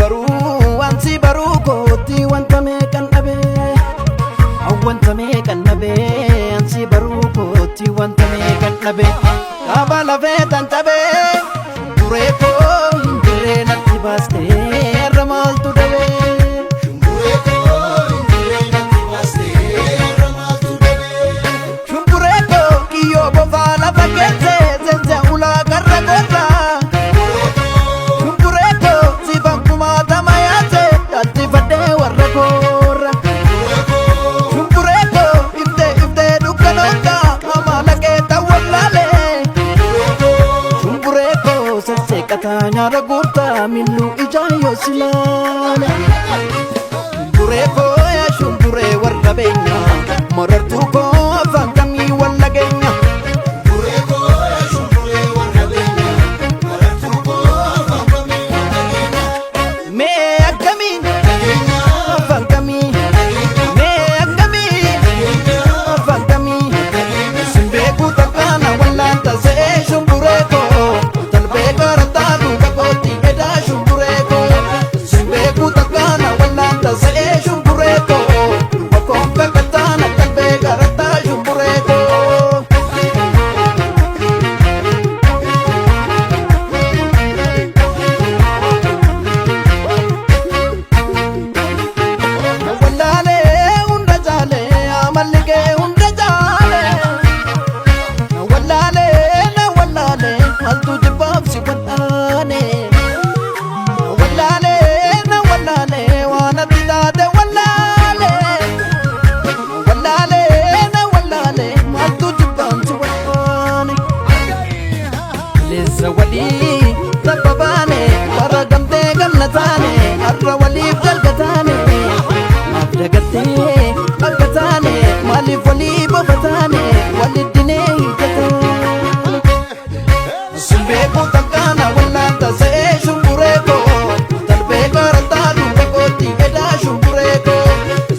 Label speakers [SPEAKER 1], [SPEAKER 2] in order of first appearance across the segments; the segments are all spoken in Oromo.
[SPEAKER 1] Baruu wanti baruu kootti wanta meeqan dhabe, wanta meeqan dhabe, ansi baruu kootti wanta meeqan dhabe. Kaaba lafee tan tabe duree koo hin jirree natti baastee irra maaltu dhabe.
[SPEAKER 2] Shumburee koo hin jirree natti baastee irra maaltu dhabe.
[SPEAKER 1] Shumburee koo kiyyoo bofaa lafa keesse seensa ulaa karra gorra. Shumburee koo sifan kumaatama yaase yaalchifadhee warra koorra. Shumburee koo iftee iftee dukkanoota amala kee ta'wallaalee. Shumburee koo sasseeqataa nyaara guurtaa milluu ijaan yoo silaale. Shumburee koo yaa shumburee warra beenya marartuu koo afaan kamii walla geenya.
[SPEAKER 2] Shumburee koo yaa shumburee warra beenya marartuu koo afaan kamii wal dhageenya.
[SPEAKER 1] Mee akkamiin afaan kamii, mee akkamiin afaan kamii, sin beekuu takkaana wallaanta se'ee shumburee koo talbee garataa duuba kootti edaa shumburee koo sin beekuu takkaana wallaanta se'ee shumburee koo duuba koon kakataana talbee garataa shumburee koo. Wallaalee hunda caalee amalli kee hunda caalee. Na wallaalee, na wallaalee, maaltu jibbaaf si wal'aane. Na wallaalee, na wallaalee, waan ati taate wallaalee. Na wallaalee, na wallaalee, maaltu jibbaaf si wal'aane. Leessa walii tabba baane bara gamtee gamna taane har'a waliif jalga taane. Maaf dagattee akka taane, maaliif walii bofa taane, waliddinee hiikkataane. Sin beekuu takkaana wallaanta se'ee shumburee koo talbee garataa duuba kootti edaa shumburee koo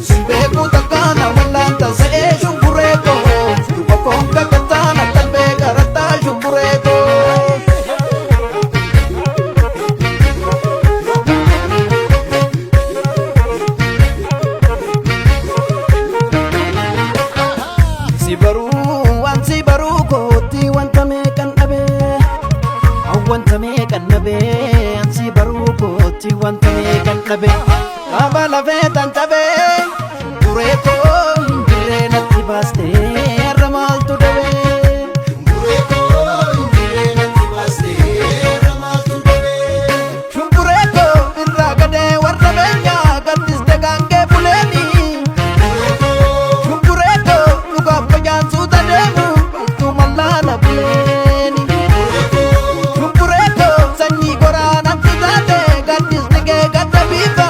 [SPEAKER 1] sin beekuu takkaana wallaanta se'ee shumburee koo duuba koon kakataana talbee garataa shumburee koo. Si baruu wanti baruu kootti wanta meeqan dhabe, wanta meeqan dhabe, ansi baruu kootti wanta meeqan dhabe. Kaaba lafee tan tabe duree koo hin jirree natti baastee irra maaltu dhabe.
[SPEAKER 2] Shumburee koo hin jirree natti baastee irra maaltu dhabe.
[SPEAKER 1] Shumburee koo irraa gadee warra beenyaa gaddiste gaangee buleeni. Shumburee koo dhugaaf fayyaan suuta deemu ittuu mallaala buleeni. Shumburee koo sanyii goraanatti taate gaddisni kee gadda biifa.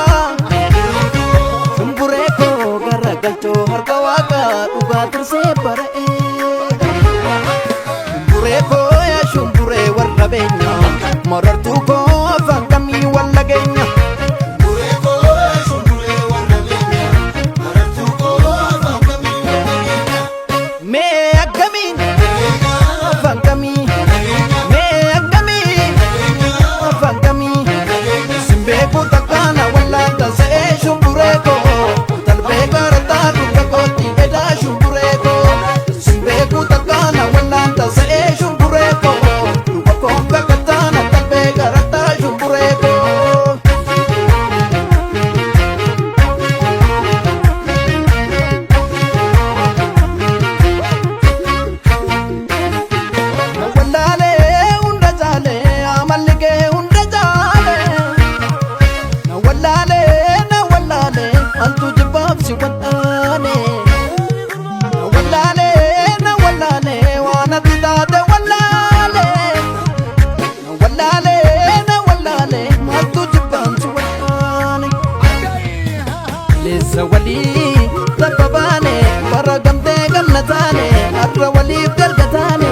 [SPEAKER 1] Shumburee koo garagalchoo harka waaqa dhugaa tirsee bara'ee. Shumburee koo yaa shumburee warra beenya marartuu koo afaan kamii walla geenya.
[SPEAKER 2] Shumburee koo yaa shumburee warra beenya marartuu koo afaan kamii wal dhageenya.
[SPEAKER 1] Mee akkamiin afaan kamii, mee akkamiin afaan kamii, sin beekuu takkaana wallaanta se'ee shumburee koo talbee garataa duuba kootti edaa shumburee koo sin beekuu takkaana wallaanta se'ee shumburee koo duuba koon kakataana talbee garataa shumburee koo. Na wallaalee hunda caalee amalli kee hunda caalee. Na wallaalee, na wallaalee, maaltu jibbaaf si wal'aane. Na wallaalee, na wallaalee, waan ati taate wallaalee. Na wallaalee, na wallaalee, maaltu jibbaaf si wal'aane. Leessa walii tabba baane bara gamtee gamna taane har'a waliif jalga taane.